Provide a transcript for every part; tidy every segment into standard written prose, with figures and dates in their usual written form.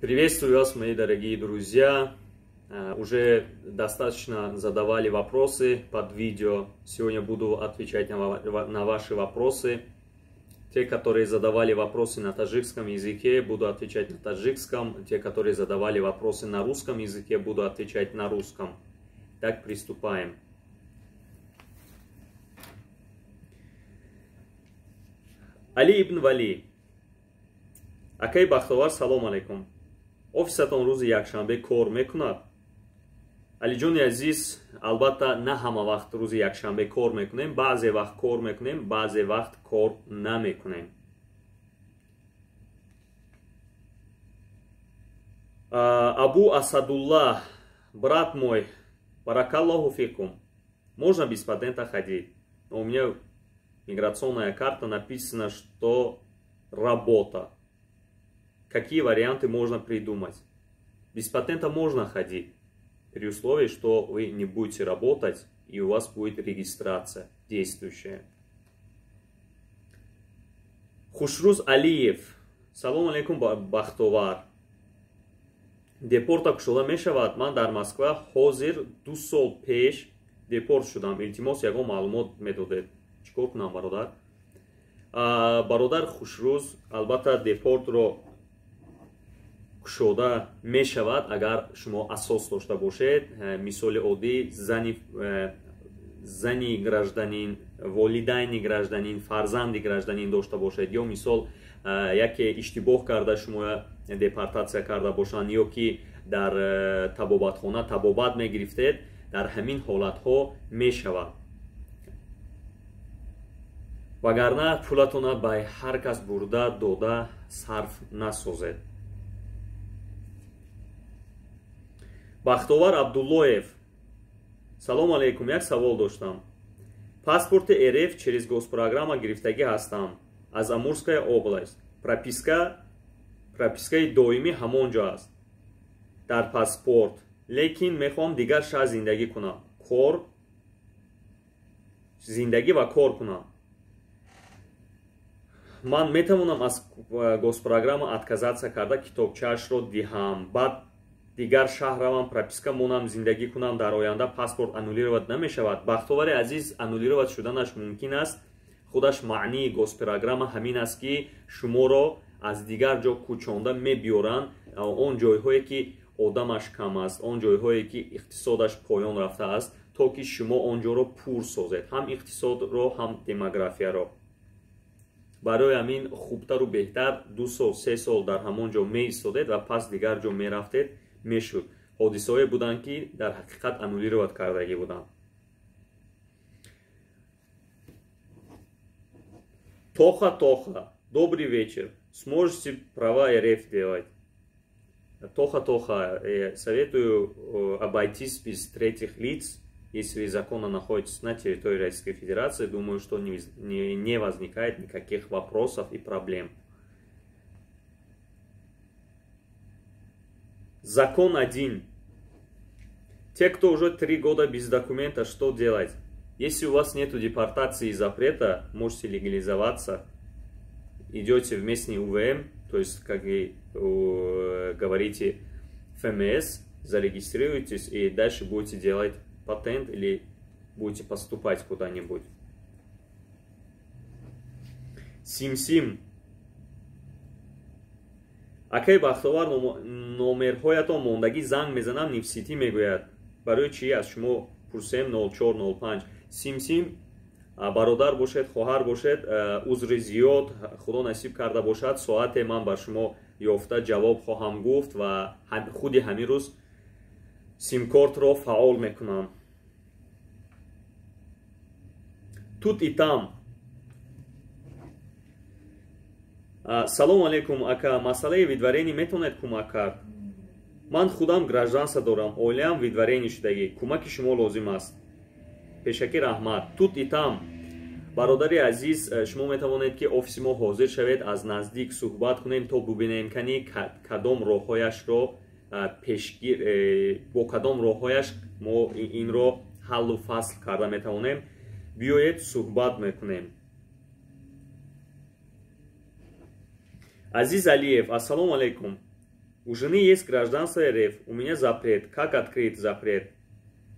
Приветствую вас, мои дорогие друзья. Уже достаточно задавали вопросы под видео. Сегодня буду отвечать на ваши вопросы. Те, которые задавали вопросы на таджикском языке, буду отвечать на таджикском. Те, которые задавали вопросы на русском языке, буду отвечать на русском. Так, приступаем. Али ибн Вали. Акай Бахтовар, салом алейкум. Офисатон рӯзи якшанбе кор мекунад? Алиҷони азиз, албатта на ҳама вақт рӯзи якшанбе кор мекунем, баъзе вақт кор мекунем, баъзе вақт кор намекунем. Абу Асадуллах, брат мой, баракаллаху фикум. Можно без патента ходить? Но у меня миграционная карта, написано, что работа. Какие варианты можно придумать? Без патента можно ходить, при условии, что вы не будете работать и у вас будет регистрация действующая. Хушруз Алиев. Салом алейкум, Бахтовар. Депорта кушода мешавад? Ман дар Москва ҳозир 2 сол пеш депорт шудам. Илтимос, ягон маълумот медодед. Чӣ кор кунам, бародар? Бародар Хушруз, албатта депортро кушода мешавад, агар шумо асос дошта бошед. Мисоли оддӣ, зани гражданин, волидайни гражданин, фарзанди гражданин дошта бошед, ё мисол яке иштибоҳ карда шумо депортатсия карда бошанд, ё ки дар табобатхона табобат мегирифтед, дар ҳамин ҳолатҳо мешавад. Вагарна пулатона ба ҳар кас бурда дода сарф насозед. Бахтовар Абдуллоев. Салом алейкум, як савол доштам. Паспорти РФ через госпрограмма гирифтагӣ ҳастам аз Амурская область. Пропискаи доимӣ ҳамон ҷо аст дар паспорт, лекин мехоҳам дигар шаҳр зиндагӣ кунам, зиндагӣ ва кор кунам. Ман метавонам аз госпрограмма отказаться карда китобчаашро диҳам, баъд дигар шаҳр равам, прописка монам, зиндагӣ кунам, дар оянда паспорт аннулировать намешавад? Бахтовари азиз, аннулировать шуданаш мумкин аст. Худаш маънии госпрограмма ҳамин аст, ки шуморо аз дигар ҷо кӯчонда мебиёранд, он ҷойҳое ки одамаш кам аст, он ҷойҳое ки иқтисодаш поён рафтааст, то ки шумо он ҷоро пур созед, ҳам иқтисодро, ҳам демографияро. Барои ҳамин хубтару беҳтар 2 сол, 3 сол дар ҳамон ҷо меистодед ва пас дигар ҷо мерафтед, мешуд. Ҳодисаҳое буданд, ки дар ҳақиқат аннулировать кардагӣ буданд. Тоха, Тоха, добрый вечер. Сможете права РФ делать? Тоха, Тоха, советую обойтись без третьих лиц. Если вы законно находитесь на территории Российской Федерации, думаю, что не возникает никаких вопросов и проблем. Закон 1. Те, кто уже 3 года без документа, что делать? Если у вас нет депортации и запрета, можете легализоваться. Идете в местный УВМ, то есть, как вы говорите, ФМС, зарегистрируетесь и дальше будете делать патент или будете поступать куда-нибудь. Сим-сим. Акай Бахтовар, номерҳоятон мондагӣ, занг мезанам, нифситӣ мегӯяд. Барои чӣ аз шумо пурсем 0405? Сим-сим, бародар бошед, хоҳар бошед, узри зиёд, худо насиб карда бошад, соате ман ба шумо ёфта ҷавоб хоҳам гуфт ва худи ҳамин рӯз симкортро фаъол мекунам. Тут и там. Салом алейкум, ака, масъалаи выдворение метавонед кӯмак кард? Ман худам гражданство дорам, оилаам выдворение шудагӣ, кӯмаки шумо лозим аст. Пешакӣ раҳмат. Тут и там. Бародари азиз, шумо метавонед ки офиси мо ҳозир шавед, аз наздик суҳбат кунем, то бубинем кани кадом роҳҳояшро пешгир, бо кадом роҳҳояш мо инро ҳаллу фасл карда метавонем. Биёед суҳбат мекунем. Азиз Алиев, ассалому алейкум. У жены есть гражданство РФ, у меня запрет. Как открыть запрет?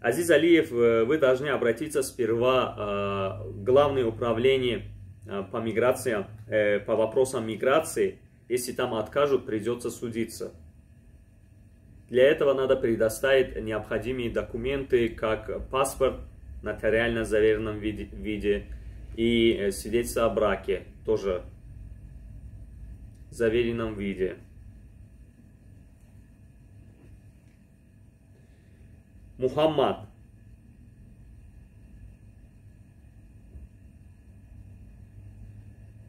Азиз Алиев, вы должны обратиться сперва в Главное управление по миграциям, по вопросам миграции. Если там откажут, придется судиться. Для этого надо предоставить необходимые документы, как паспорт в нотариально заверенном виде и свидетельство о браке, тоже в заверенном виде. Мухаммад.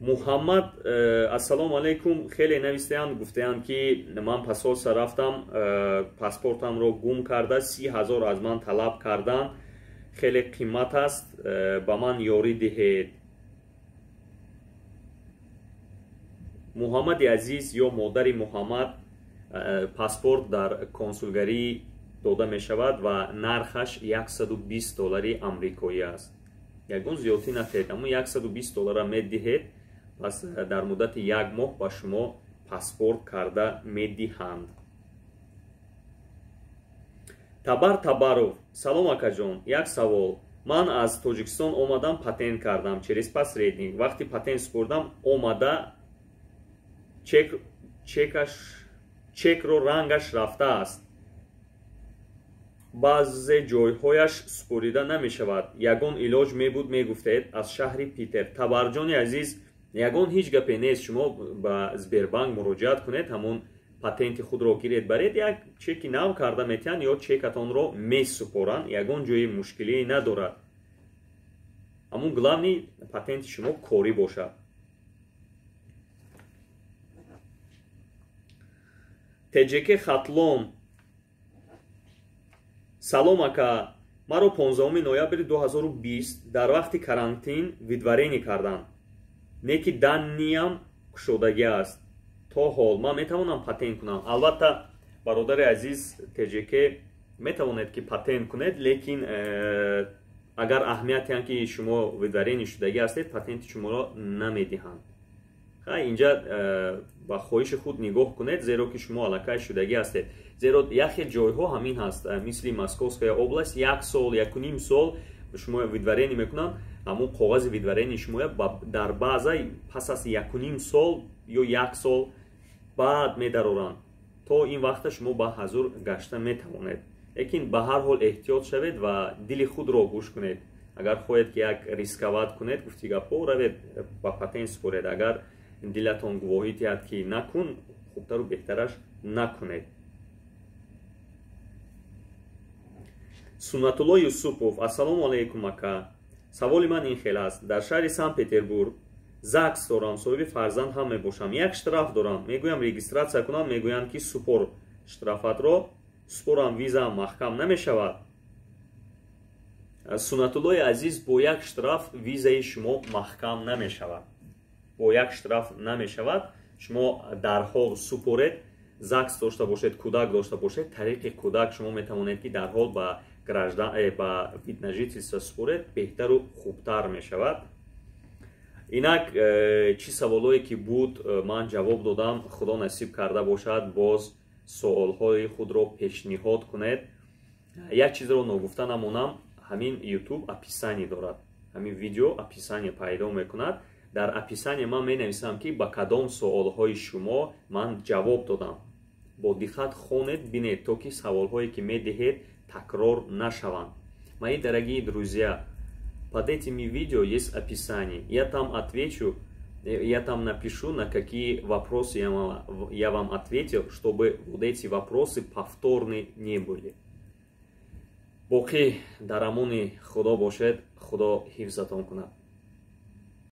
Муҳаммад, ассалому алайкум. Хеле навистаанд, гуфтаанд, ки ман посольство рафтам, паспортамро гум карда, 30 000 аз ман талаб карданд, хеле қимат аст, ба ман ёрӣ диҳед. Муҳаммади азиз ё модари Муҳаммад, паспорт дар консулгарӣ дода мешавад ва нархаш 120 доллари амрикоӣ аст. Ягон зиёдтӣ натиҳед, аммо 120 доллара медиҳед, пас дар муддати як моҳ ба шумо паспорт карда медиҳанд. Табар Табаров: салом, акаҷон, як савол. Ман аз Тоҷикистон омадам, патент кардам через посредник. Вақти патент супурдам, омада чекро рангаш рафтааст, баъзе ҷойҳояш супорида намешавад. Ягон илоҷ мебуд, мегуфтед. Аз шаҳри Питер. Табарҷони азиз, ягон ҳеҷ гапе нест. Шумо ба Сбербанк муроҷиат кунед, ҳамон патенти худро гиред, баред, як чеки нав карда метиҳанд ё чекатонро месупоранд. Ягон ҷои мушкилие надорад. Ҳамун главный патенти шумо корӣ бошад. Теҷеке Хатлон: салом, ака, маро 15 ноябри 2020 дар вақти карантин выдворение карданд, не ки данный ам кушодагӣ аст то ҳол. Ман метавонам патент кунам? Албатта, бародари азиз Теҷеке, метавонед, ки патент кунед, лекин агар аҳамият диҳанд, ки шумо выдворение шудагӣ ҳастед, патенти шуморо намедиҳанд. Ха, инҷа ба хоҳиши худ нигоҳ кунед, зеро ки шумо аллакай шудагӣ ҳастед. Зеро яхе ҷойҳо ҳамин ҳаст, мисли Московская область, як сол, 1,5 сол шумо выдворение мекунанд, ҳамун коғази выдворение шумоя дар баъза пас аз 1,5 сол ё як сол баъд медароранд. То ин вақта шумо ба ҳазур гашта метавонед, лекин ба ҳар ҳол эҳтиёт шавед ва дили худро гӯш кунед. Агар хоҳед, ки як рисковать кунед, гуфти гапҳо, равед, ба патент супоред. Агар дилатон гувоҳӣ диҳад, ки накун, хубтару беҳтараш накунед. Суннатулло Юсупов: ассалому алайкум, ака, саволи ман ин хел аст. Дар шаҳри Санкт Петербург ЗАГС дорам, соҳиби фарзанд ҳам мебошам. Як штраф дорам. Мегӯям, регистрация кунам, мегӯянд, ки супор штрафатро. Супорам, визаам маҳкам намешавад? Суннатуллои азиз, бо як штраф визаи шумо маҳкам намешавад, бо як штраф намешавад. Шумо дарҳол супоред. ЗАГС дошта бошед, кӯдак дошта бошед, тариқи кӯдак шумо метавонед, ки дарҳол ба граждан ба вид на жительство супоред, беҳтару хубтар мешавад. Инак, чӣ саволое ки буд, ман ҷавоб додам. Худо насиб карда бошад, боз суолҳои худро пешниҳод кунед. Як чизро ногуфта намонам: ҳамин YouTube описание дорад, ҳамин видео описание пайдо мекунад. Дар описание ман менависам, ки ба кадом суолҳои шумо ман ҷавоб додам. Бо диққат хонед, бинед, то ки саволҳое ки медиҳед, такрор нашаванд. Мои дорогие друзья, под этими видео есть описание. Я там отвечу, я там напишу, на какие вопросы я вам ответил, чтобы вот эти вопросы повторны не были. Боқӣ дар амони Худо бошед, Худо ҳифзатон кунад.